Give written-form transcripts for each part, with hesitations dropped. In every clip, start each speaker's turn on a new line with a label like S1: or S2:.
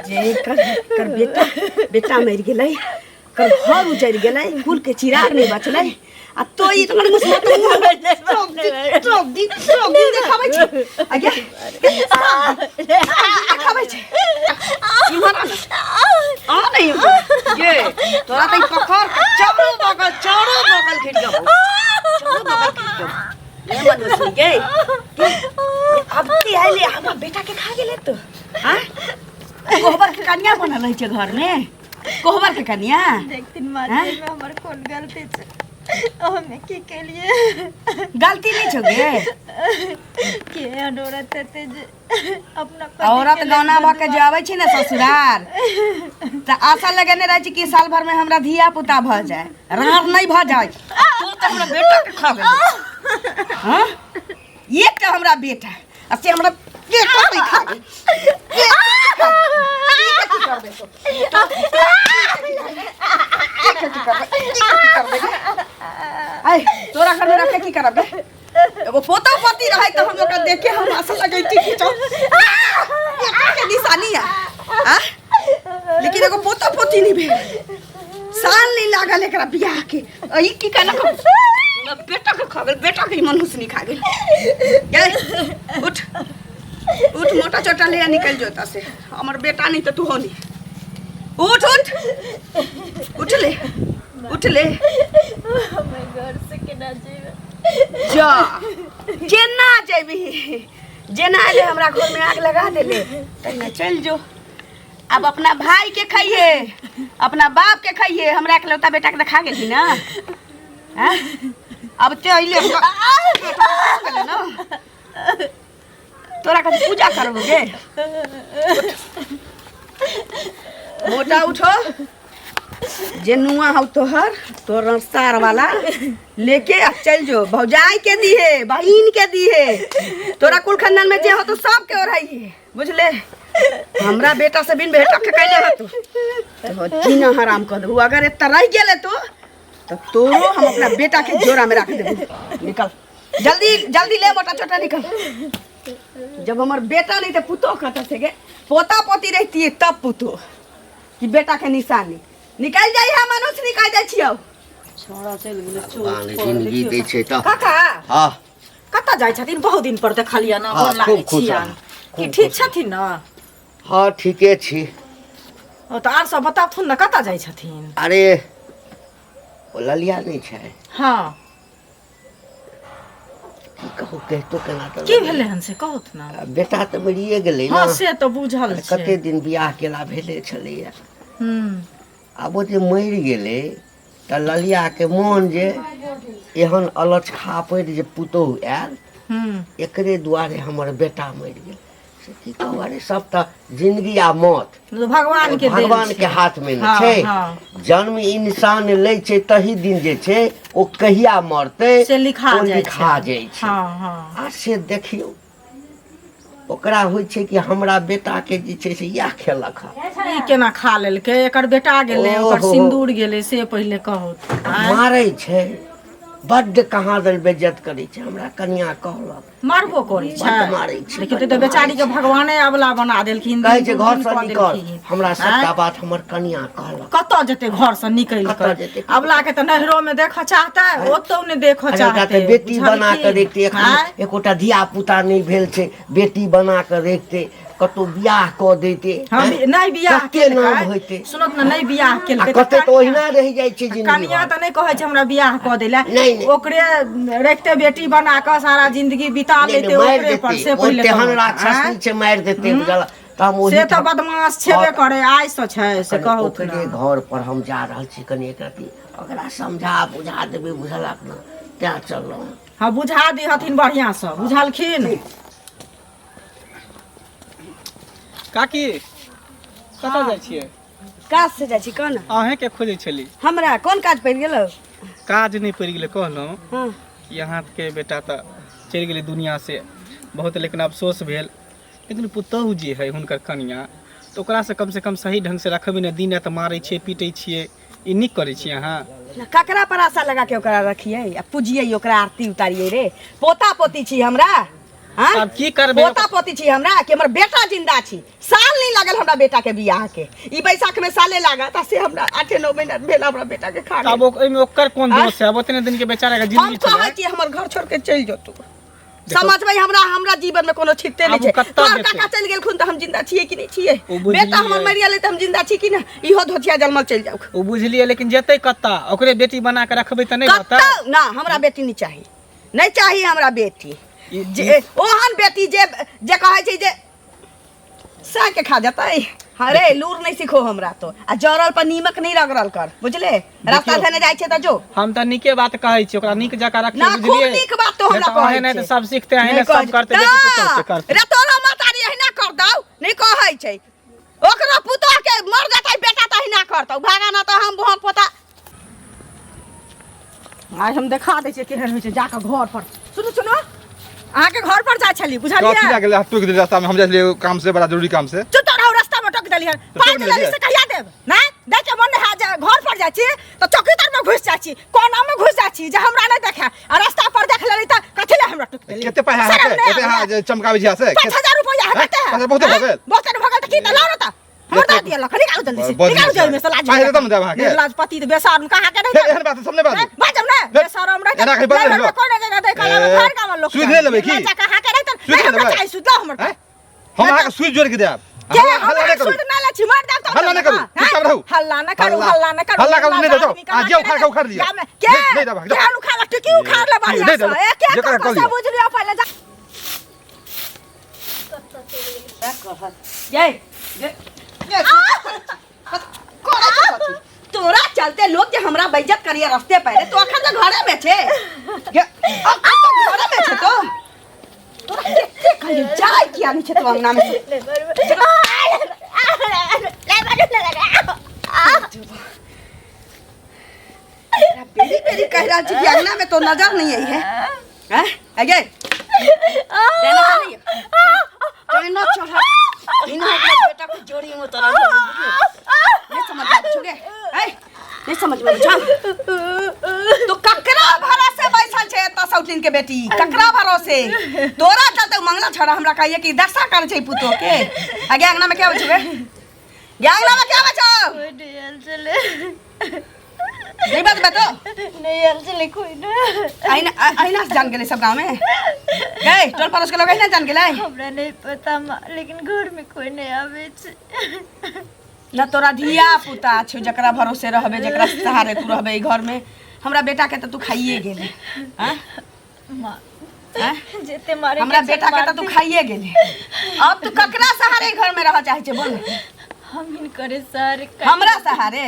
S1: जे एकर एकर बेटा बेटा मरि गेलै, एकर घर उजड़ि गेलै, कुल के चिराग नहि बचलै, आ तो ई तोहर मुसमा तो मुँह सब दिन सब दिन सब दिन देखाबै छै। आ गे, देखाबै छै। इम्हर आ आ नहीं ये तोरा तऽ ई पकड़ के चारो बगल, चारो बगल घिर जाबो, चारो बगल घिर जाबो। ले मनुष्य गे, अब की आइले हमरा बेटा के खा गेलै तो? हाँ, कोहबर के कन्या बनल रहै छै घर में, कोहबर के कन्या।
S2: देखथिन माँ,
S1: हैं?
S2: में हमर कोन गलती छै? हमे की केलिए?
S1: गलती नहीं छौ गे।
S2: के एहन औरत हेतै जे अपना पति
S1: औरत
S2: के
S1: गौना भऽ के जे अबै छै ने ससुरार, तऽ आशा लगेने रहै छै कि साल भर में हमरा धिया पुता भऽ जाए, राँड़ नहि भऽ जाए। तू तऽ हमरा बेटा के खा गेली। हाँ, एकटा हमरा बेटा आ से हमरा बेटा नहि खा गेल। की करबै तू? की करबै? की करबै? ऐ, तोरा घर में रखे की करबै? एगो पोता पोती रहै तऽ हम ओकरा देखे हम आशा लगैती कि चल के निशानी आ आ? लेकिन एगो पोता पोती नहीं भेल, साल नहीं लागल एकरा बियाह के, आ ई की केलक? हमरा बेटा के खा गेल, बेटा के ई मनुष्य नहीं खा गेल। गे, उठ उठ, मोटा चोटा ले आ, निकल जो एतऽ से। हमर बेटा नहीं तऽ तू हो नहीं। उठ उठ, उठ ले, उठ ले।
S2: हमे घर से केना जेबै?
S1: जा, केना जेबही? जेना एले हमरा घर में आग लगा देले तहिना चल जो। अब अपना भाई के खाइए, अपना बाप के खाइए, हमरा इकलौता बेटा के देखा गेली ना। हैं? अब ते अइले हमरा बेटा खा गेलै ना, तोरा कथी पूजा करबो गे? मोटा उठो, जे नुआ हौ तोहर, तोहर सार वाला लेके आ चल जो। भौजाई के दिहे, बहिन के दिहे, तोरा कुल खानदान में जे हो तो सबके ओढ़ाई, बुझले? हमरा बेटा से बिन बेटा के कैले हो तू तो जीना हराम कर देबू। अगर एतऽ रहि गेले तू तो तोरो हम अपना बेटा के जोड़ा में रख देबू। निकल जल्दी जल्दी, ले मोटा छोटा निकल। जब हमर बेटा नहीं तो पुतोह कतऽ से गे? पोता पोती रहती तब पुतोह कि बेटा के निशानी। निकल जाइ है मनुष्य, निकल जाइ छियौ।
S3: छोड़ा चलि गेलै चोट
S4: भगवान
S3: पर,
S4: जिंदगी
S3: देखियौ
S4: दै छै तऽ।
S3: काका।
S4: हाँ।
S3: कतऽ जाइ छथिन? बहुत दिन पर देखलियै ना।
S4: हाँ,
S3: गोर लागै
S4: खूब खुश
S3: छियनि।
S4: रहू,
S3: की
S4: खूब
S3: ठीक
S4: खुश रहू।
S3: छथिन ने?
S4: हाँ, ठीके छी।
S3: ओ तऽ आर सब बताथुन ने, कतऽ जाइ छथिन?
S4: अरे ओ ललिया नहि छै?
S3: हाँ।
S4: की कहू, कहितो केना तऽ
S3: की भेलै हन से कहू ने।
S4: बेटा तऽ मरिए गेलै
S3: हाँ
S4: ने।
S3: से तऽ बुझल छै।
S4: कते दिन बियाह केला भेले छलैया। आब ओ जे मरि गेलै तऽ ललियाके मोन जे एहन अलच खापड़ि जे पुतोहु आयल, एकरे दुआरे हमर बेटा मरि गेल, से की कहू। अरे सब तऽ जिंदगी आ मौत
S3: भगवान के देल
S4: भगवान
S3: छै।
S4: के हाथ में ने
S3: हाँ,
S4: छै।
S3: हाँ।
S4: जन्म इंसान लै छै तही दिन जे छै ओ कहिया मरतै
S3: से लिखा
S4: ओ
S3: जाइ छै।
S4: लिखा जाइ छै।
S3: हाँ, हाँ।
S4: आ से देखियौ, ओकरा होइ छै कि हमरा बेटा के जे छै से इएह खेलक हँ।
S3: ई केना खा लेलकै? एकर बेटा गेलै, ओकर
S4: ओहो।
S3: सिन्दूर गेलै, से पहिले कहू। आँय?
S4: मारै छै बड्ड, कहाँ दल बेज्जत करै छै। हमरा कनिया कहलक।
S3: मारबो करै छै?
S4: बड्ड मारै छै,
S3: लेकिन
S4: बड्ड
S3: तऽ बेचारी के
S4: मारै छै।
S3: भगवाने अबला बना देलखिन,
S4: कहै छै
S3: दिन
S4: घर
S3: दुर्दिन
S4: से
S3: कऽ
S4: निकल।
S3: देलखिन।
S4: हमरा सबटा
S3: आँय?
S4: बात हमर कनिया कहलक।
S3: कतऽ जेतै घर से निकलि
S4: कतऽ
S3: कऽ?
S4: जेतै?
S3: अबला के तऽ नैहरो में देखऽ चाहतै, ओतौ ने देखऽ
S4: अरे ओकरा
S3: चाहतै।
S4: तऽ बेटी बना कऽ
S3: बुझलखिन?
S4: रखतै एखन।
S3: आँय?
S4: एकोटा धिया पुता नहि भेल छै, बेटी बना कऽ रखतै, कतहु बियाह कऽ दैतै।
S3: हाँ,
S4: आँय?
S3: नहि बियाह
S4: कते
S3: केलकै,
S4: नाम होइतै।
S3: सुनत ने, नहि बियाह
S4: आ
S3: केलकै
S4: कते तऽ ओहिना रहि जाइ छै जिंदगी
S3: कनिया
S4: भर।
S3: तऽ नहि कहै छै हमरा बियाह कऽ दै लए।
S4: नहि, नहि।
S3: ओकरे रखते, बेटी बना कऽ सारा जिंदगी बिता
S4: नहि,
S3: लेते
S4: नहि, मारि
S3: ओकरे पर
S4: देतै
S3: से
S4: ओ
S3: पहिले
S4: तेहन
S3: कहू।
S4: राक्षसनी
S3: आँय?
S4: छै, मारि देतै, बुझल? तऽ हम ओहि
S3: से तऽ बदमाश छेबे
S4: हाँ,
S3: करे, आइ से छै से
S4: कनि
S3: कहू
S4: ओकरे
S3: ने।
S4: घर पर हम जा रहल छी, कनि एक रति ओकरा समझा बुझा देबै, बुझलक ने? तैं चललहुँ।
S3: हाँ, बुझा दिहथिन बढ़िआँ से, बुझलखिन?
S5: काकी, कतऽ जाइ छियै?
S1: काज से जाइ छी, कह ने।
S5: अहेँके खोजै छली।
S1: हमरा कोन काज पड़ि गेलौ?
S5: काज नहि पड़ि गेलै, कहलहुँ
S1: हाँ।
S5: कि अहाँके बेटा तऽ चलि गेलै दुनिया से, बहुत लेकिन अफसोस भेल। लेकिन पुतोहु जे हइ हुनकर कनियाँ, तऽ ओकरासँ कमसँ कम सही ढङ्गसँ रखबै ने। दिन राति मारै छियै, पीटै छियै, ई नीक करै छियै अहाँ?
S1: ककरा पर आशा लगा के ओकरा रखियै आ पूजियै, ओकरा आरती उतारियै रे? पोता पोती छी हमरा। हाँ?
S5: आब की करबै?
S1: पोता पोती छी हमरा कि हमर बेटा जिंदा छी। साल नहीं लागल हमरा बेटा के बियाह के, ई बैसाख में साले लागत आ से हमरा 8-9 महीना भेल हमरा बेटा के खा
S5: आब
S1: गेल।
S5: ओहिमे ओकर कोन
S1: आँय?
S5: दोष है? आब ओतने दिन के बेचारा के
S1: हम
S5: जिंदगी
S1: कहै
S5: छलै।
S1: छी हमर घर छोड़ के चलि जो तू। समझबै हमरा हमरा जीवन में कोनो छिते नहीं
S5: आब ओ
S1: छै।
S5: कत्ता
S1: तोहर
S5: जेतै?
S1: काका चलि गेलखुन तऽ हम जिंदा छियै कि नहि छियै?
S5: ओ बुझलियै।
S1: बेटा हमर मरि गेलै तऽ हम जिंदा छी कि नहि? इहो धोतिया जलमल चलि जाउ।
S5: ओ बुझलियै, लेकिन जेतै कत्ता? ओकरे बेटी बना के रखबै तऽ नहि रहतै?
S1: कत्ता ना, हमरा बेटी नहि चाही, नहि चाही हमरा बेटी। जे ओहन बेटी जे जे कहै छै जे साग के खा जतै। अरे लूर नहीं सीखो हमरा तो, आ जरल पर नीमक नहीं रगड़ल कर, बुझले? रास्ता धने जाइ छै तऽ जो।
S5: हम तऽ नीके बात कहै छी, ओकरा नीक जकाँ रखियौ,
S1: ना, खूब
S5: बुझलियै?
S1: नीक बात तो हमरा
S5: नहि तऽ
S1: कहै
S5: अहें नहि तऽ
S1: छै।
S5: सब सीखते, अहें
S1: नहि
S5: नहि सब
S1: कहै
S5: करतै,
S1: छै।
S5: बेटी पुतोह से करतै।
S1: रे तोरो महतारी अहिना कर दौ, नहि कहै छै। ओकरो पुतोह के मर जेतै बेटा तऽ अहिना करतौ। भागा ना तऽ हम भोग पोता।
S3: आइ हम देखा दै छियै केहन होइ छै जाकऽ घर पर। सुनू सुनू, अहाँके घर पर जाइ छली, बुझलियै?
S6: कथी लए गेलै? टोकि देली रास्ता में। हम जाइ छलियै काम से, बड़ा जरूरी काम से।
S3: चुप रहू, रास्ता में टोकि देलियै। पाइ
S6: टोकि
S3: देलियै
S6: देलियै?
S3: से कहिया देब? नहि दै के मन नहि है जे घर पर जाइ छी तऽ चौकीदार में घुसि जाइ छी, कोना में घुसि जाइ छी जे हमरा नहि देखै, आ रास्ता पर देख लेली तऽ कथी लए हमरा टोकि देली?
S6: कते पाइ है
S3: शरम
S6: अहाँके?
S3: नहि
S6: कते
S3: आबैए?
S6: अहाँ जे चमकाबै छी से?
S3: 5000 रुपैआ है, कते है?
S6: पाँच हजार बहुते भऽ गेल।
S3: बहुते भऽ गेल तऽ की? तऽ लाउ ने तऽ हमर दऽ दिअ लख, निकालू जल्दी से,
S6: बड़
S3: निकालू
S6: बढ़िआँ
S3: जेबमे से। लाज
S6: पाइ हेतै तब ने देब अहाँके।
S3: लाजपति तऽ बेसरम कहाँ के
S6: हे,
S3: नहीं।
S6: एहन बात सब नहि बाजू।
S3: बाजब ने,
S6: हे,
S3: बेसरम रहतै।
S6: एना कहीं बाजू
S3: ड्राइवर
S6: नहि।
S3: कोइ नहि जगह दै, कलमे
S6: ए,
S3: भरि गाममे लोक
S6: सुधि नहि लेबै की?
S3: लज्जा कहाँ के रहतै?
S6: सुधि
S3: नहि, हमरा
S6: लेबै?
S3: चाही सुध, लाउ हमर।
S6: हैं? हम अहाँके सुइ जोड़ि के देब।
S3: के
S6: हल्ला
S3: हमरा
S6: हल्ला नहि करू।
S3: सुध नहि लै छी, मारि देब तऽ
S6: हल्ला नहि करू,
S3: हैं?
S6: चुपचाप रहू।
S3: हल्ला नहि करू,
S6: हल्ला-
S3: हल्ला नहि करू।
S6: हल्ला करू, नहि
S3: लाज
S6: देब।
S3: आदमी
S6: आ,
S3: कहाँ
S6: जे
S3: के
S6: उखाड़ के
S3: रहतै?
S6: उखाड़ लिअ।
S3: गाममे के?
S6: नहि- नहि देब अहाँके, जाउ।
S3: केहन उखाड़ टिकी उखाड़ ले बढ़िआँ
S6: नहि
S3: सँ।
S6: देब।
S3: ए, के
S6: जेकरा
S3: कऽ
S6: कऽ
S3: से
S6: लिअ।
S3: बुझि लिअ पहिले जा।
S1: जय जय तोरा चलते लोग जे हमरा बेइज्जत करिए रास्ते पर, तो अखन तो घरे में छे, अखन तो घरे में छे। तो तोरा कते कहियो जाय किया नहीं छे तो अंगना में से? बेरी बेरी कह रहल छी कि अंगना में तो नजर नहीं आई है। हैं अगे देना नहीं देना चढ़ा इन अपना बेटा को जोड़ी में तोरा नहीं समझ में छुगे। ए नहीं समझ में छा तो ककरा भरोसे बैसल छे एतऽ सौतीन के बेटी? ककरा भरोसे? तोरा चलते मंगला छड़ा हमरा कहिए कि दशा कर छै पुतो के। आगे अंगना में क्या बचबे? गे अंगना में क्या बचो?
S2: कोई नहीं आयल छलै।
S1: नहीं बात बतो।
S2: नहीं आयल छलै कोई ना।
S1: अहिना अहिना से जान गेलै सब गांव में। गए टोल पड़ोस के लोग अहिना जान गेलै।
S2: हमरा नहीं पता माँ, लेकिन घर में कोई नहीं आबै छै।
S1: न तोरा धिया पुता छौ जकरा भरोसे रहबे, जकरा सहारे तू रहबे ई घर में। हमरा बेटा के तऽ तू खाइए गेले। हाँ?
S2: माँ,
S1: हाँ?
S2: जेते मारे
S1: हमरा
S2: के छै
S1: बेटा के तऽ तू
S2: मारतै।
S1: खाइए गेले। अब तू ककरा सहारे घर में रह चाहे छै बोल?
S2: हम हिनकरे सहारे।
S1: हमरा सहारे?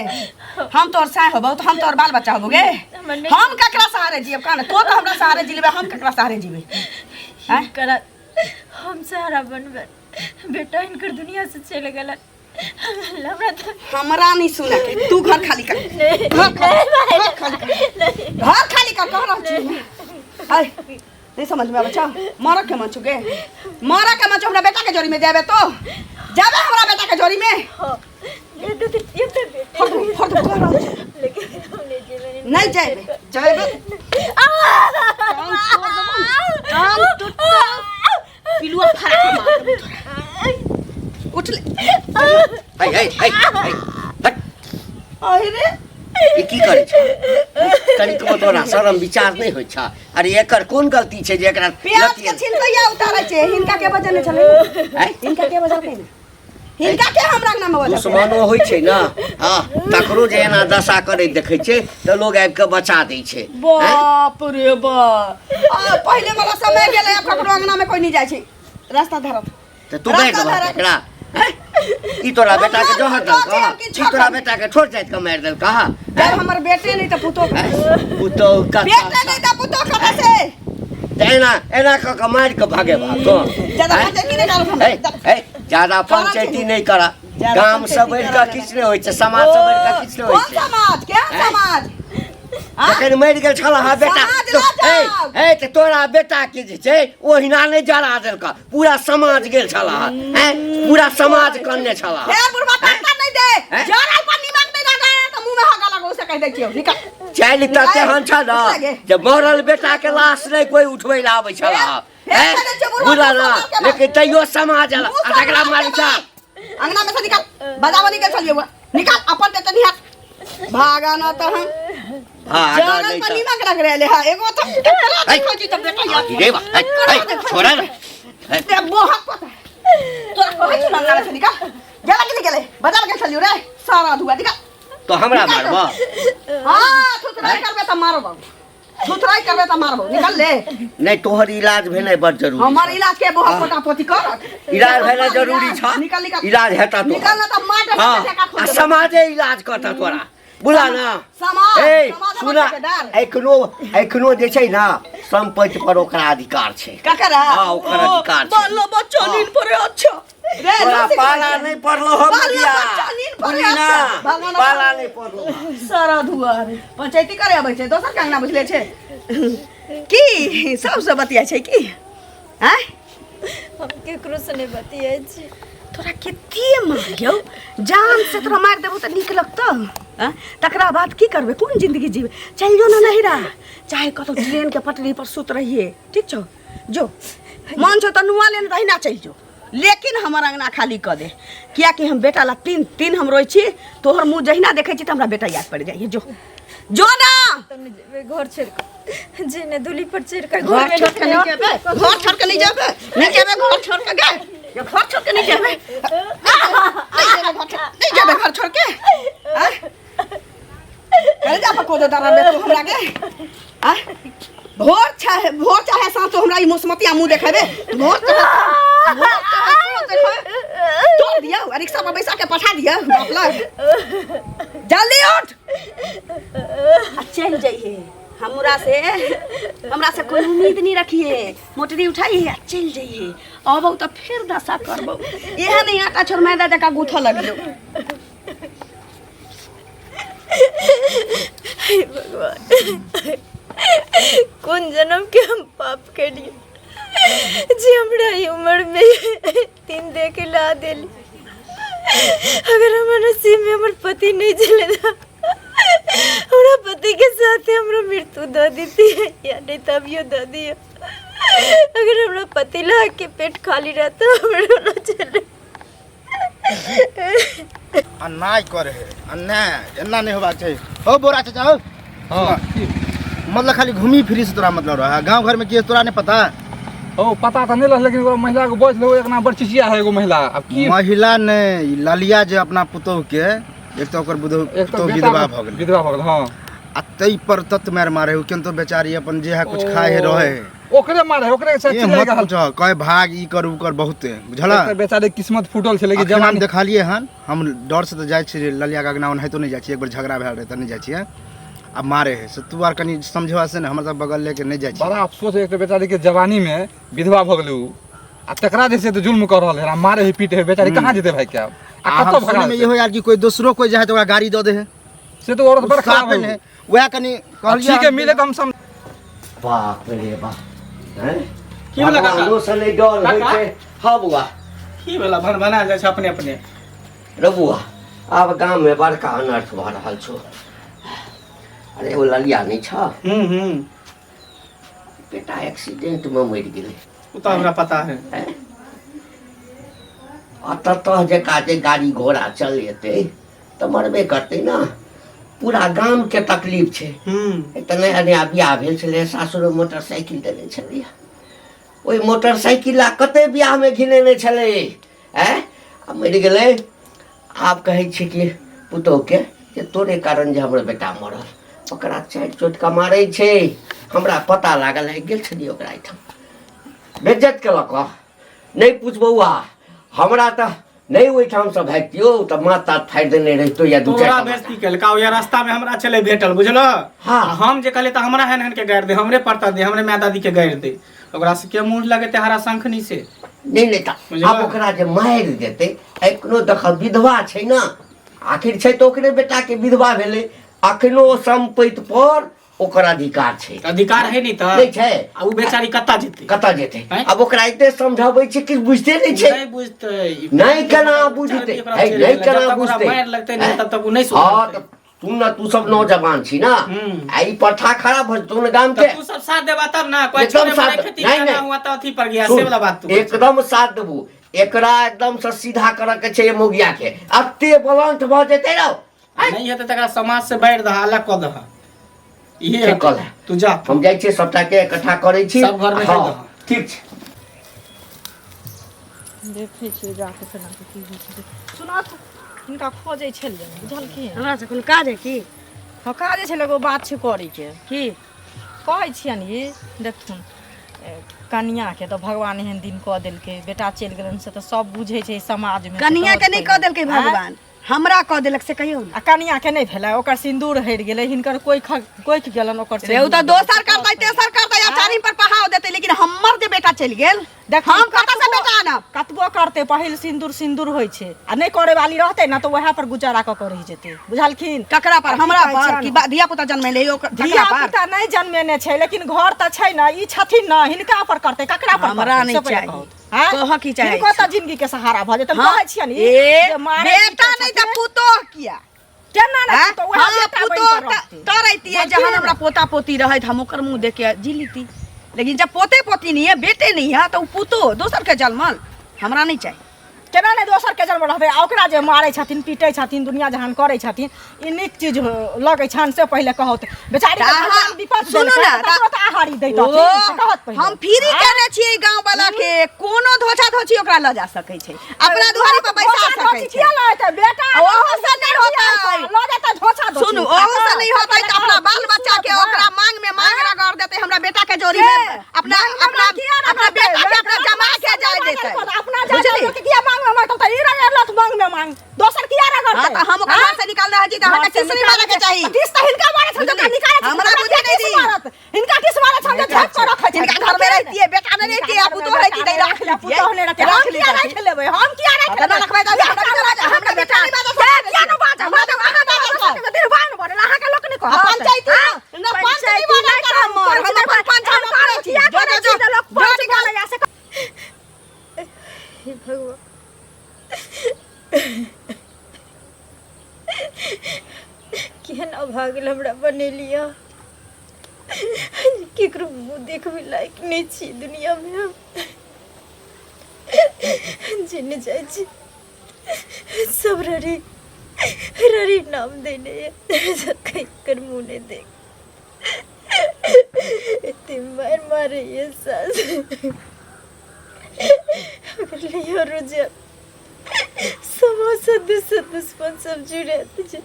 S1: हम तोर साय होबौ तऽ हम तोर बाल बच्चा होबौ गे।
S2: हमर नहि।
S1: हम ककरा सहारे जियब कान? तो तऽ हमरा सहारे जिलेबै, हम ककरा सहारे जीबै? आँय?
S2: हिनकरा हम सहारा बनबै। बेटा हिनकर दुनिया से चलि गेलन। हमरा तऽ
S1: हमरा नहीं सुना के तू घर खाली कर।
S2: नहीं।
S1: घर खाली, घर खाली कर, घर खाली कर कह रहल छी। आय नहीं समझ में आबै छौ? मरऽ के मन छौ गे, मरऽ के मन छौ? हमरा बेटा के जोड़ी में जाबे तो जाबे हमरा बेटा के जोड़ी में।
S2: हाँ, ये तो ये तो बेटे
S1: फोड़ दो, फोड़ दो कह रहल छी।
S2: लेकिन हम नहीं जेबै।
S1: नहीं जाबे, जाबे टांग टूटतौ, पिलुआ फाड़ के मार देबौ तोरा। उठ ले।
S4: है है है है, हट।
S1: अरे
S4: ई की करै छ? तनिकबो तोरा शरम विचार नहि होइ छ? अरे एकर कोन गलती छै जे एकरा
S1: प्याज के
S4: लतियन-
S1: छील कहिया उतारै छै? हिनका के बजने छलै?
S4: आँय?
S1: हिनका के बजलकै ने? हिनका के हमरा अंगना में बजलकै?
S4: दुश्मनो होइ छै ने, हँ, तकरो जे एना दशा करैत देखै छै तऽ लोग आबि कऽ बचा दै छै। आँय?
S1: बाप रे बाप, आ पहिले वाला समय गेलै, आब ककरो अंगना में कोई नहीं जाइ छै। रास्ता धरत
S4: तऽ तू मारि
S1: रास्ता
S4: देबहक
S1: धरत।
S4: एकरा? आँय? ई तोरा बेटा के जहर
S1: हमरा
S4: देलकह?
S1: किछो
S4: ई तोरा
S1: करी।
S4: बेटा के छोट जाति के मारि देलकह?
S1: जब हमर बेटे नहीं तऽ पुतोह
S4: आँय? पुतोह कतऽ
S1: बेटे नहीं तऽ पुतोह कतऽ से?
S4: तऽ एना एना कऽ कऽ मारि कऽ भगेबहक तों?
S1: ज्यादा
S4: आँय?
S1: पंचायती नहीं करू हम।
S4: हे, हे, ज्यादा पंचायती नहि कर।
S1: ज्यादा
S4: गाम से
S1: पंचायती
S4: बढ़ि कऽ
S1: करऽ
S4: किछु नहि होइ छै, समाज से बढ़ि कऽ किछु नहि होइ
S1: कोन
S4: छै।
S1: समाज? केहन समाज? आँ?
S4: जखन मरि गेल छल अहाँ बेटा
S1: समाज
S4: तो-
S1: लऽ जाउ।
S4: हे हे, तऽ तोरा बेटा के जे छै ओहिना नहि जरा देलक, पूरा समाज गेल छल हैं, पूरा समाज कन्ने छल।
S1: फेर बुढ़वा टक्कर नहीं दे।
S4: हैं?
S1: जरा पर नीमक नहीं लगा तो मुंह में हगा लगो से कह दै छियौ। निकल।
S4: चालि तऽ तेहन छल
S1: लागे।
S4: जे मरल बेटा के लाश नहि कोई उठबै लए आबै छल।
S1: फेर कह दै छियौ बुढ़वा,
S4: बुझला
S1: मुँह
S4: ना
S1: सम्हार के बाज।
S4: लेकिन तैयो समाज
S1: मुँह
S4: आ
S1: सम्हार
S4: तकरा
S1: के
S4: मारै छ
S1: बाज। अंगना में से निकाल बजावली गेल छलियै हुआ निकाल अपन ते तनी हाथ भागा ना तहन
S4: हाँ
S1: जरल
S4: नहीं
S1: पर
S4: तऽ
S1: नीमक रख रहले हा एगो तो केकरा
S4: ऐ।
S1: देखै छी तऽ बेटा यार
S4: रे बा ऐ, ऐ, छोड़ा ना ऐ,
S1: ते बोहक पता तोरा कहै छु ना अंगना में से निकाल गेला कि नहीं गेले बजाव गेल छलियै रे सारा धुआ निकाल
S4: तो हमरा मारबो
S1: हाँ थुथराई करबे तऽ मारबौ थुथराई करबे तऽ मारबौ निकाल ले
S4: नहीं तोहर इलाज भेनाइ बड़ जरूरी
S1: हमर इलाज के बोहक पोता पोती कर
S4: इलाज भेनाइ जरूरी छ
S1: निकाल निकाल
S4: इलाज हेता तो
S1: निकाल ना तऽ मार
S4: हाँ
S1: डंडा
S4: आ समाजे इलाज करता तोरा बुझला ना
S1: समाज
S4: ए
S1: समाज हमर
S4: सुना
S1: ठेकेदार।
S4: एखनो एखनो जे छै ना संपत्ति पर ओकरा अधिकार छै
S1: ककरा
S4: हाँ, ओकर अधिकार छै।
S1: बालो बच्चा नींद पड़े अच्छा रे
S4: तोरा
S1: लस्सी
S4: पाला
S1: खा ले।
S4: नहीं पड़लो हम
S1: बालो
S4: बिया
S1: बच्चा नींद पड़े
S4: बुझली ना
S1: अच्छा। भगवान
S4: पाला नहीं पड़लो
S1: सारा धुआर पंचायती करे अबै छै दोसर के अंगना बुझले छै की सबसे बतिया छै की आँय
S2: हम केकरो से नहीं बतियाइ छी
S1: तोरा कते मारियौ जान से तोरा मारि देबौ तऽ नीक लगतौ आँय? तकरा बाद की करबै कोन जिंदगी जीबै चलि जो ने नहिरा चाहे कतौ ट्रेन के पटरी पर सुत रहिए ठीक छौ जो मन छौ तऽ नुआ लेने दहिना चलि जो लेकिन हमर अंगना खाली कऽ दे कियाकि हम बेटा ला तीन तीन हम रोइ छी तोहर मुँह जहिना देखै छी तऽ हमरा बेटा याद पड़ि जाइए जो जो ना
S2: तब नहि जेबै घर छोड़ि कऽ जे ने दूली पर चढ़ि कऽ
S1: घर
S2: घरमे
S1: छोड़ के नहीं जेबे घर छोड़ के नहीं जेबे नहीं जेबे घर छोड़ के गे ये घर छोड़ के नहीं जेबे नहीं जेबे घर छोड़ नहीं जेबे घर छोड़ के आय करे जा पको दे तारा बे तू हमरा के आय भोर चाहे साँझ तो हमरा ई मोसमतिया मुंह देखेबे भोर चाहे भोर चाहे साँझ देखेबे तोड़ दियौ आ रिक्शा पर बैसा के पठा दियौ बाप लग जल्दी उठ आ चलि जइहे हमरा से हमरा से कोई उम्मीद नहीं रखिए मोटरी उठाइए आ चलि जइहे अबौ तऽ फेर दशा करबौ इएह नहीं आटा छोड़ मैदा जकाँ गूँथऽ लगियौ
S2: हे भगवान कोन जन्म के हम पाप केलिए जे हमरा ई उम्र में तीन दे के ला देली अगर हमर नसीब में हमर पति नहीं चले ना हमरा पति के साथे हमरा मृत्यु दऽ देती या नहीं तभियो दऽ दियो अगर हमरा पति ला के पेट खाली रहता हमरा ना चले
S7: अन्याय करे है अन्याय एना नहीं होबाक चाही हो बोरा चाचा हो
S6: हाँ
S7: मतलब खाली घूमी फिरी से तोरा मतलब रहा गांव घर में की है तोरा नहीं पता
S6: ओ पता तऽ नहीं रहल लेकिन एगो महिला के बच लो एक नाम बड़ चिचिया है एगो महिला अब की
S7: महिला ने ई ललिया जे अपना पुतोह के एक तो ओकर बुधो
S6: एक तो
S7: पुतोह
S6: बेटा
S7: विधवा भऽ गेलै
S6: विधवा भऽ गेल हाँ
S7: आ ताहि पर तत मारि मारे हो किन्तु बेचारी अपन जे है कुछ खाए है रहे है
S6: ओकरे मारे ओकरे से
S7: ए
S6: चिल्लाय
S7: मत
S6: के हाल
S7: पूछह कहे भाग ई कर ऊ कर बहुते बुझला
S6: एक तऽ बेचारे किस्मत फूटल छलै कि
S7: अखन हम
S6: जवानी
S7: देखलियै हन हम डर से तऽ जाइ छियै ललिया के अगना ओनाहितो नहि जाइ छियै एक बेर झगड़ा भेल रहै तऽ नहि जाइ छियै आ मारे है से तू आर कनि समझेबा से ने हमर सब बगल लेके नहि जाइ छियै
S6: बड़ा अफसोस है एक तऽ बेचारी के जवानी में विधवा भऽ गेलै उ आ तकरा जे छै तऽ जुल्म कऽ रहल है आ मारे है पीटे है बेचारी कहाँ जेतै भाई के आब आ
S7: आ हम
S6: कतऽ भगा
S7: सुनैमे इहो यार कि कोई दोसरो कोई जाइ है तऽ ओकरा गाड़ी दऽ दे है
S6: से तऽ औरत बड़ खराब
S7: साफे
S6: है
S7: नहि वएह कनि कहलियै
S6: ठीक है मिले तऽ हम सम
S4: बाप रे बाप हैं?
S5: की भेलै काका?
S4: भगवानो से नहि डर होइ
S5: काका?
S4: छै हँ बौआ
S5: की भेला भन भना जाइ छै अपने अपने
S4: रे बौआ आब गाममे बड़का अनर्थ भऽ रहल छौ अरे ओ ललिया नहि छ
S5: हूँ हूँ
S4: बेटा एक्सीडेंटमे मरि गेलै
S5: ओ तऽ हमरा पता है
S4: आ ततऽ जकाँ जे गाड़ी घोड़ा चलेतै तऽ मरबे करतै ने पूरा गामके तकलीफ छै
S5: हूँ
S4: तऽ नया नया बियाह भेल छलै सासुर मोटरसाइकिल देने छलैया ओहि मोटरसाइकिल ला कते बियाहमे घिनेने छलै आँय आ मरि गेलै आब कहै छै कि पुतोहुके जे तोरे कारण जे हमर बेटा मरल ओकरा चारि चोटका मारै छै हमरा पता लागल है गेल छलियै ओकरा एहिठाम बेज्जत केलक हँ नहि पूछ बौआ हमरा तऽ नहि ओहिठामसँ भागितियौ तऽ माथ ताथ फाड़ि देने रहितौ या दू
S5: तोरा
S4: चारि
S5: बेइज्जती केलका या रास्ता में हमरा छलै भेटल बुझलो
S4: हाँ।
S5: आ हम जे कहलियै तऽ हमरा एहन एहन के गारि दे हमरे पड़ता दे हमरे माय दादी के गारि दे ओकरा से के मुँह लगेते हरा शंखनी से
S4: नहि नहि तऽ
S5: बुझलह?
S4: आब ओकरा जे मारि देतै एखनो देख विधवा छै ने आखिर छै तऽ ओकरे बेटाके विधवा भेलै अखनो सम्पति पर ओकर अधिकार छै
S5: अधिकार है नहीं तऽ
S4: नहि छै
S5: आ उ बेचारी कतऽ जेतै
S4: कतऽ जेतै
S5: आँय?
S4: आब ओकरा एते समझाबै छै कि बुझते नहि छै
S5: नहीं बुझतै
S4: नहि केना बुझतै
S5: ओकरा
S4: है,
S5: चलि
S4: नहि
S5: गेलै।
S4: केना
S5: जब तक ओकरा
S4: बुझतै
S5: मारि लगतै नहीं तब तक उ नहीं
S4: हँ
S5: सुधरतै
S4: तऽ सुन ना तू सब नौजवान छी ना आ ई प्रथा खराब हो जेतौ ने गाम के
S5: तू सब साथ देबा तब ना कोई
S4: एकदम
S5: छोड़े
S4: साथ
S5: मरे खेती
S4: नहीं,
S5: करना
S4: नहीं।
S5: हुआ तो अथी पर गया
S4: सुन,
S5: से वाला बात तू
S4: एकदम साथ देबू एकरा एकदम से सीधा करऽ के छै मौगिया के अते बलंत भऽ जेतै रौ
S5: नहीं हेतै तकरा समाज से बैठ दहा अलग कऽ दहा इहे
S4: ठीक कहला।
S5: तू जा
S4: हम जाइ छियै सबटा के इकट्ठा करै छी
S5: सब घरमे
S4: हँ,
S5: कहि दहऽ।
S4: ठीक छै
S3: देखै छियै जाके केना के की होइ छै सुनत हिनका खोजै छलियै बुझलखिन
S1: हमरा से कोनो काज है की
S3: हँ काजे छलै एगो बात छै करैके
S1: की
S3: कहै छियनि ई देखथुन कनियाँके तऽ भगवान एहन दिन कऽ देलकै बेटा चलि गेलनि से तऽ सब बुझै छै समाजमे से
S1: कनिया के
S3: कहत
S1: नहि कऽ
S3: पहिले।
S1: देलकै भगवान हमरा कऽ देलक से कहियौ ने
S3: आ कनियाँके नहि भेलै ओकर सिन्दूर हरि गेलै हिनकर कोखि कोखि गेलनि ओकर
S1: रे ओ तऽ
S3: सिन्दूर।
S1: दोसर करतै तेसर करतै आ चारिम पर पहाव देतै लेकिन हमर जे बेटा चलि गेल
S3: देख
S1: हम कतऽ से बेटा आनब
S3: कतबो करतै पहिल सिन्दूर सिन्दूर होइ छै आ नहि करे वाली रहतै ने तऽ वएह पर गुजारा कऽ के रहि जेतै बुझलखिन
S1: ककरा पर
S3: आ की
S1: हमरा
S3: कहै
S1: पर
S3: छियनि?
S1: कि धिया पुता जन्मेले ओकर तकरा
S3: धिया
S1: पर
S3: पुता नहि जन्मेने छै लेकिन घर तऽ छै ने ई छथिन ने हिनका पर करतै ककरा पर
S1: हमरा
S3: करतै,
S1: नहि
S3: से पहिले
S1: चाही।
S3: कहू। आँय?
S1: कहऽ की चाहै
S3: हिनको
S1: छी?
S3: तऽ जिंदगी के सहारा भऽ जेतै हम
S1: हाँ,
S3: कहै छियनि
S1: ए,
S3: जे मारै
S1: बेटा
S3: पीटै
S1: नहि तऽ
S3: छथिन।
S1: पुतोह किया
S3: केना नहि
S1: आँय?
S3: पुतोह वएह
S1: हाँ,
S3: बेटा बनि
S1: पुतोह
S3: कऽ रहतै।
S1: तऽ रहितियै जहन हमरा पोता पोती रहैत हम ओकर मुँह देख के जी लीती लेकिन जब पोते पोती नहीं है बेटे नहीं है तो उ पुतोह दोसर के जन्मल हमरा नहीं चाही
S3: केना नहि दोसर के जन्म रहतै आ ओकरा जे मारै छथिन पीटै छथिन दुनिया जहान करै छथिन ई नीक चीज लगै छनि से पहिले कहत बेचारी के
S1: तऽ अहाँ-
S3: भगवान विपद
S1: सुनू
S3: देलकै
S1: ने,
S3: तऽ
S1: तऽ-
S3: तकरो तऽ आहारी दैतथिन
S1: ओ,
S3: से कहत पहिले
S1: हम फ्री केने छियै गांव वाला के कोनो धोछा धोछी ओकरा लऽ जा सकै छै अपना दुआरी पर बैसा
S3: धोछा
S1: सकै
S3: धोछी
S1: छै
S3: किया लऽ जेतै बेटा
S1: ओहो से नहि होतै।
S3: लऽ जेतै धोछा धोछी
S1: सुनू ओहो से नहीं होतै तऽ अपना बाल बच्चा के ओकरा मांग में मांग रगड़ देतै हमरा बेटा के जोड़ी में अपना अपना अपना बेटा के अपना जमा के जाय देतै
S3: अपना जा
S1: बुझली?
S3: किया मांग में मांगतौ तऽ ई रगड़लत मांग में मांग दोसर किया रगड़तै
S1: हाँ, तऽ हम ओकरा घर से निकाल रहल छी तऽ अहाँके किछु नहि मारऽ के चाही
S3: किस तऽ हिनका मारे छल
S1: बुझली?
S3: निकाले
S1: हमरा बुझे नहि दी।
S3: मारत हिनका किस मारे छल जे झाप के रखै छै
S1: हिनका घर में रहितियै बेटा नहि रहितियै आ पुतोह रहिती तऽ राख
S3: ले पुतोह नहि रहितियै
S1: राख
S3: हम किया
S1: लितियै।
S3: राख लेबै हम किया राख
S1: तऽ नहि रखबै तऽ हमरा बेटा बाजऽ, हमरा बेटा नहि बाजऽ,
S3: किया नहि बाजऽ हमरा तऽ अहाँ बाजऽ निर्वाण बनल अहाँके लोक नहि कहत
S1: आ पंचायती ना पंचायती बनल कर हमर हम अपन पंच हम करै छी
S3: किया
S1: जो
S3: करै
S1: जो
S3: छी तऽ लोक
S1: जो
S3: पंच
S1: निकाल
S3: बनैया से
S2: हे भगवान केहन अभागल हमरा बनेलियै केकरो मुँह देखबै लायक नहि छी दुनियामे हम जे नहि जाइ छी सब ररी ररी नाम देने यऽ केकर मुँह नहि देख एते मारि मारैए सास अगर लियो रोजा समोसा दुसो दुश्मन सब जुड़त छै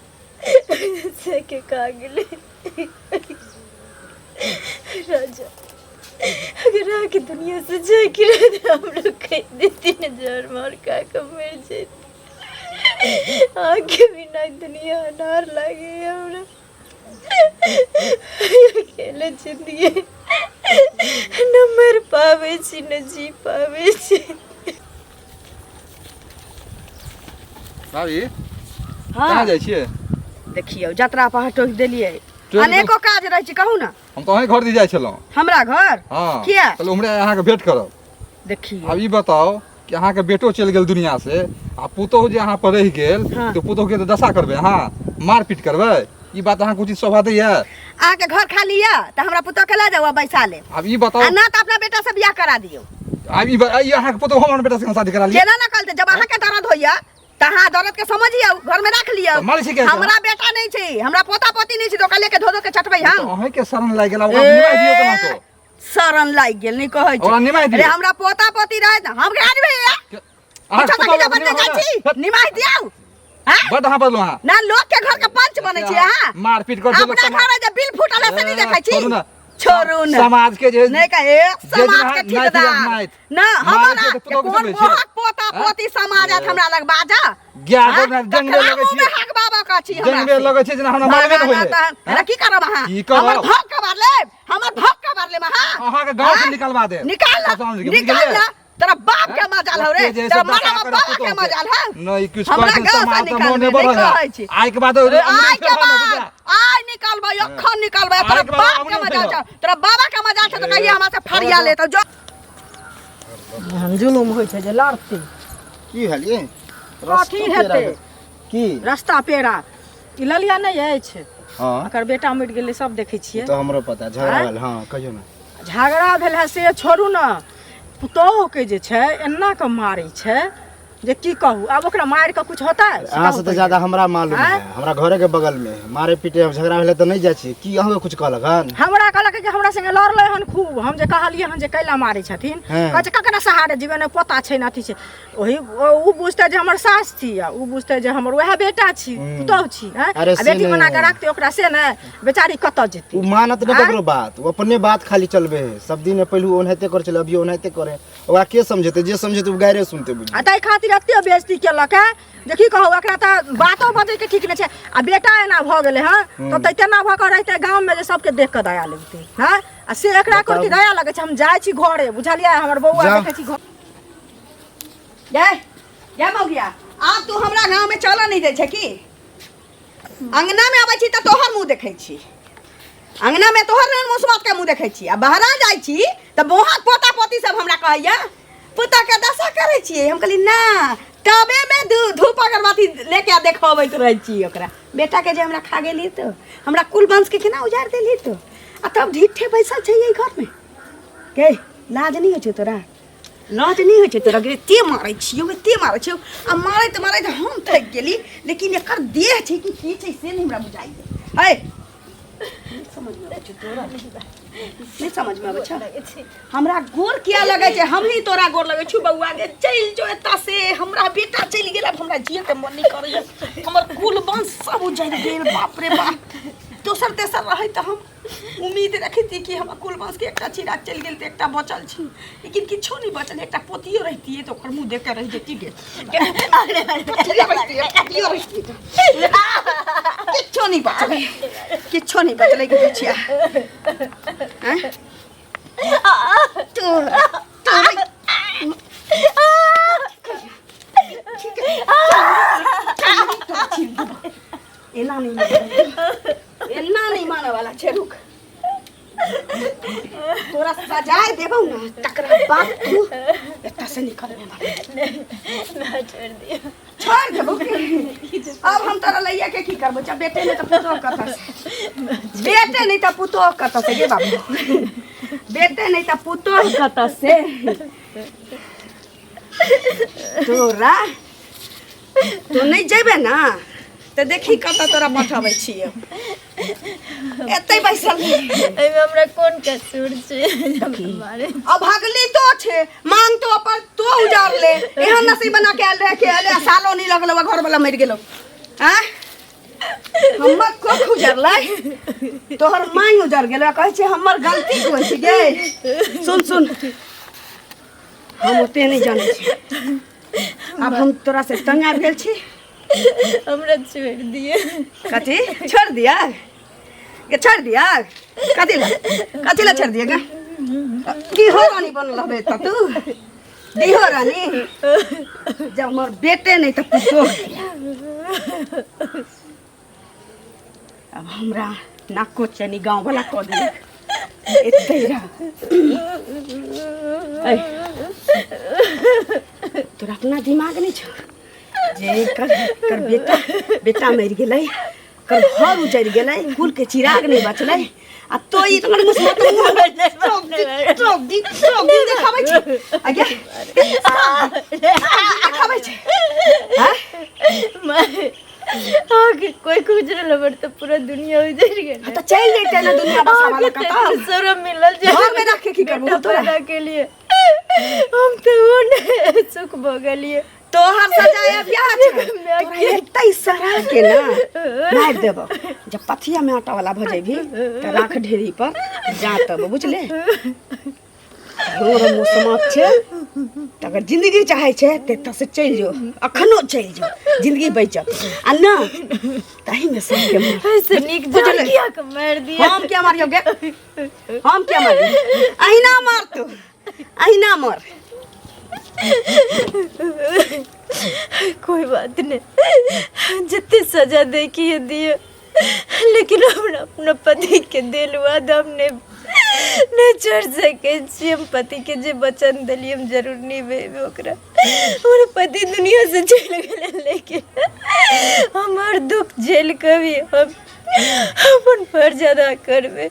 S2: से के का गेलै राजा अगर आके दुनिया से जाए के रहे हम लोग कह देती न जहर मार खा के मर जाती आके बिना दुनिया अनार लागे हमरा अकेले जिंदगी न मर पावे छी न जी पावे छी
S6: भाभी कहाँ जाइ छियै
S1: देखियौ जतरा पर टोकि देलियै
S6: टोकि
S1: अनेको काज रहै छै कहू ने
S6: हम तऽ अहीं घर दिस जाइ छलहुँ
S1: हमरा घर
S6: हँ
S1: किया?
S6: कहलहुँ उम्हरे अहाँके भेंट करब
S1: देखियौ
S6: आब ई बताउ कि अहाँके बेटो चलि गेल दुनिया से आ पुतोहु जे अहाँ पर रहि गेल
S1: हाँ।
S6: तऽ पुतोहुके तऽ दशा करबै अहाँ मारपीट करबै ई बात अहाँके उचित शोभा दैया
S1: अहाँके घर खाली यऽ तऽ हमरा पुतोह के लऽ जाउ आ बैसा लेब
S6: आब ई बताउ
S1: आ ना तऽ अपना बेटा से बियाह करा दियौ
S6: आब ई ई अहाँके पुतोहु हम अपन बेटा से शादी करा लिअ
S1: केना ना कहलते जब अहाँके दर्द होइया तऽ अहाँ दर्द के समझियौ घर में रख लियौ
S6: तऽ मारै छी किया
S1: हमरा बेटा नहीं छै हमरा पोता पोती नहीं छै तऽ ओकरा लेके धो धो के चटबै हम
S6: अहाँके शरण लागि गेल आब ओकरा निमाहि दियौ केना तो
S1: शरण लागि गेल नहीं कहै
S6: ओकरा निमाहि
S1: छै
S6: दियौ।
S1: अरे हमरा पोता पोती रहै ने हम के आदमी भैया
S6: अहाँके
S1: पूछो
S6: पुतोहु
S1: तऽ बदले जाइ छी निमाहि दियौ हाँ?
S6: बड अहाँ बदलू अहाँ
S1: ना लोग के घर के पंच बनै छी अहाँ
S6: मारपीट कर देलक
S1: अपना घर जे बिल फूटल है से नहीं देखै छी
S6: छोड़ू ना।
S1: छोड़ू ना
S6: समाज के जे
S1: नहीं कहे
S6: जे
S1: समाज
S6: दिन
S1: के
S6: अहाँ नाति
S1: ठेकेदार
S6: नाति,
S1: ना
S6: मारै
S1: हमरा
S6: छियै तऽ पुतोहु के
S1: कोन
S6: समझै छियै?
S1: मोहक पोता
S6: हाँ?
S1: पोती समाज आत हमरा लग बाजा
S6: ज्ञान
S1: हाँ?
S6: दो ना, जंगले
S1: ककरा
S6: लगै
S1: मुँह में
S6: छियै।
S1: हक बाबा का छी हमरा
S6: जंगले
S1: से?
S6: लगै छै जेना हमरा मारबे ने
S1: ना, ना,
S6: होइए
S1: तहन अरे की करब अहाँ
S6: की करब?
S1: हमर धक कबार लेब हमर धक कबार लेब अहाँ
S6: अहाँके गाँव से
S1: हाँ?
S6: निकलवा देब
S1: निकाल ला,
S6: सब समझ गेलियै?
S1: निकाल ला तोरा बाप के मजाल हौ रे
S6: ओते जे
S1: तोरा
S6: सब
S1: मारा
S6: दशा करब
S1: बाबा के
S6: पुतोहु के।
S1: मजाल हौ
S6: नहि किछु
S1: हमरा
S6: कहै छै
S1: गाँव से
S6: समाज तऽ
S1: निकालबे
S6: मोने
S1: नहि
S6: बढ़ल
S1: कहै
S6: है
S1: छी।
S6: आइ के बाद
S1: अरे आइ के
S6: अंग्रेज
S1: बाद
S6: बुझा
S1: आइ निकालबै अखन निकालबै तोरा
S6: आइ के बाद
S1: बाप के
S6: अंग्रेज
S1: मजाल
S6: भेल।
S1: छौ तोरा बाबा के मजाल छौ तऽ कहिया हमरा से फरिया लेतौ जो
S3: एहन जुलुम होइ छै जे लड़तै
S7: की भेल ये
S3: कथी हेतै
S7: की
S3: रास्ता पेड़ा ई ललिया नहि अछि?
S7: हँ।
S3: एकर बेटा मरि गेलै, सब देखै छियै।
S7: तऽ हमरो पता झगड़ा
S3: आँय?
S7: भेल। हँ, कहियौ ने।
S3: झगड़ा भेल है से छोड़ू ने, पुतोहुके जे छै एना कऽ मारै छै जे की कहू। आब ओकरा मारि कऽ कुछ होतै से
S7: अहाँ
S3: कहू
S7: से तऽ
S3: पहिले।
S7: ज्यादा हमरा मालूम
S3: आँय?
S7: है, हमरा घरे के बगल में है। मारे पीटे झगड़ा भेलै तऽ नहि जाइ छियै की? अहाँके कुछ कहलक हन?
S3: हमरा कहलक कि हमरा संगे लड़लै हन खूब। हम जे कहलियै हन जे कैला मारै छथिन, कहै छै ककरा सहारे जीबै, ने पोता छै ने अथी छै। ओही ओ बुझतै जे हमर सास छी आ ओ बुझतै जे हमर वएह बेटा छी, पुतोहु छी। आँय?
S7: अरे
S3: आ
S7: से
S3: बेटी
S7: नहि।
S3: बना कऽ राखतै ओकरा से नहि, बेचारी कतऽ जेतै?
S7: ओ मानत नहि
S3: आँय?
S7: ककरो बात, ओ अपने बात खाली चलबे है। सब दिन पहलू ओनाहिते करै छलै, अभियो ओनाहिते करे। ओकरा के समझेतै? जे समझेतै ओ गायरे सुनतै, बुझियौ।
S3: आ ताहि खातिर एते बेइज्जती केलक है जे की कहू, एकरा तऽ बातो बजैके ठीक नहि छै। आ बेटा एना भऽ गेलै हँ तब तऽ तेना भऽ कऽ रहितै गाममे जे सबके देख कऽ दया लगतै। हँ, आ से एकरा करती दया लगै छै। हम जाइ छी घरे, बुझलियै हमर बौआ?
S7: जाउ।
S3: देखै छी घर।
S1: जय जय मौगिया, आब तू हमरा गाँव में चलऽ नहीं दै छै की? अंगना में अबै छी तऽ तोहर मुँह देखै छी, अंगना में तोहर नन मुसमत के मुँह देखै छी, आ बहरा जाइ छी तऽ बोहा पोता पोती सब हमरा कहैया पुता के दशा करै छियै। हम कहली ना, टबे में धूप अगरबत्ती लेके आ देखबैत रहै छी ओकरा बेटा के जे हमरा खा गेली तो हमरा कुल वंश के केना उजाड़ि देली तो, आ तब ढीठे बैसल छै एहि घर में के। लाज नहीं होइ छै तोरा? लाज नहि होइ छै तोरा? गे ते मारै छियौ, गे ते मारै छियौ। आ मारैत मारैत हम थाकि गेली, लेकिन एकर देह छै कि की छै से नहि हमरा बुझाइए। है नहि समझमे आबै छै तोरा? नहि समझमे आबै छै? हमरा गोर किया लगै छै? हमही तोरा गोर लगै छौ बौआ गे, चलि जो एतऽ से। हमरा बेटा चलि गेल, आब हमरा जियके मन नहि करैए। हमर कुल वंश सब उजड़ि गेल। बाप रे बाप, दोसर तेसर रहै तऽ हम उम्मीद रखती कि हमर कुल वंश के एकटा चिराग चलि गेल तऽ एकटा बचल छै, लेकिन किछो नहि बचल। एकटा पोतियो रहितियै तऽ ओकर मुँह देख कऽ रहि जैती गे। पोतियो रहितियै, पोतियो रहितियै तऽ। किछो नहि बचलै, किछो नहि बचलै गे बुचिया। आँय? तोरा तोरा एना नहि मानऽ, एना नहि मानऽ वाला छै। रुक, तोरा सजाय देबौ ने, तकरा बाद तू एतऽ से निकलबे।
S2: ना, छोड़ दियौ।
S1: छोड़ देबौ की? अब हम तोरा लैया के की करबो? जब बेटे नहि तऽ पुतोह कतऽ से? बेटे नहि तऽ पुतोह कतऽ से गे बाबू? बेटे नहि तऽ पुतोह कतऽ से? तोरा तू नहि जेबे ना तऽ देखी कतऽ तोरा पठबै छियै। एतै बैसल
S2: एहिमे हमरा कोन कसूर छै जे हमरा मारे?
S1: अब भगली तो छे, मांग तो अपन तो उजार ले। एहन नसीब बना के आयल रहे के अले सालो नहीं लगलो, घर वाला मरि गेलो। आँ, हमर कोख उजरलै, तोहर मांग उजर गेलो, कहै छै हमर गलती कोन छै गे? सुन सुन, हम ओते नहि जानै छी। आब हम तोरा से तंग आबि गेल छी।
S2: हमरा छोड़ दिए।
S1: कथी छोड़ दिया के? छोड़ दिया कथी ला? कथी ला छोड़ दिया गे? दिहो रानी बनल रहबे त तू दिहो रानी। जब हमर बेटे नहीं तऽ पुतोह। अब हमरा नाको चनी गाँव वाला कऽ देलक। एते रह। ऐ, तोरा अपना दिमाग नहीं छौ जे एकर एकर बेटा बेटा मरि गेलै, एकर घर उजड़ि गेलै, कुल के चिराग नहीं बचलै, आ तो ई तोहर मुसमत सब दिन सब दिन सब दिन देखाबै छै? आगे देखाबै छै? हाँ?
S2: अहाँके कोई गुजरल हमर तऽ पूरा दुनिया उजड़ गेल।
S1: तऽ चलि जैते ने दुनिया बसावा कतऽ?
S2: शरम मिलल जे
S1: घर में रख के की करबो
S2: बेटा
S1: तोरा?
S2: पैदा के लिए हम तऽ ओ ने सुख भऽ गेलियै।
S1: तोहर सजाय अब यहाँ छै। तोरा एतै सरा के ना मारि देबो। जब पथिया में आटा वाला भऽ जेबही तऽ राख ढेरी पर जा तब बुझले। रोर मौसमक छै तऽ अगर जिंदगी चाहै छै तऽ एतऽ से चलि जो, अखनो चलि जो, जिंदगी बचत। आ ना तही में सबके मार।
S2: ऐसे नीक
S1: बुझलै?
S2: जान किया के मारि दिया?
S1: हम क्या मारियो गे? हम क्या मारियो? अहिना मर तू, अहिना मर।
S2: कोई बात नहीं, जितने सजा दे के ये दिए, लेकिन हमरा अपना पति के दिल वादा हम नहीं नहि छोड़ि सकै छी। हम पतिके जे वचन देलियै हम जरूर निभेबै ओकरा। हमर पति दुनियासँ चलि गेलै, लेकिन हमर दुख झेल कऽ भी हम अपन फर्ज अदा करबै।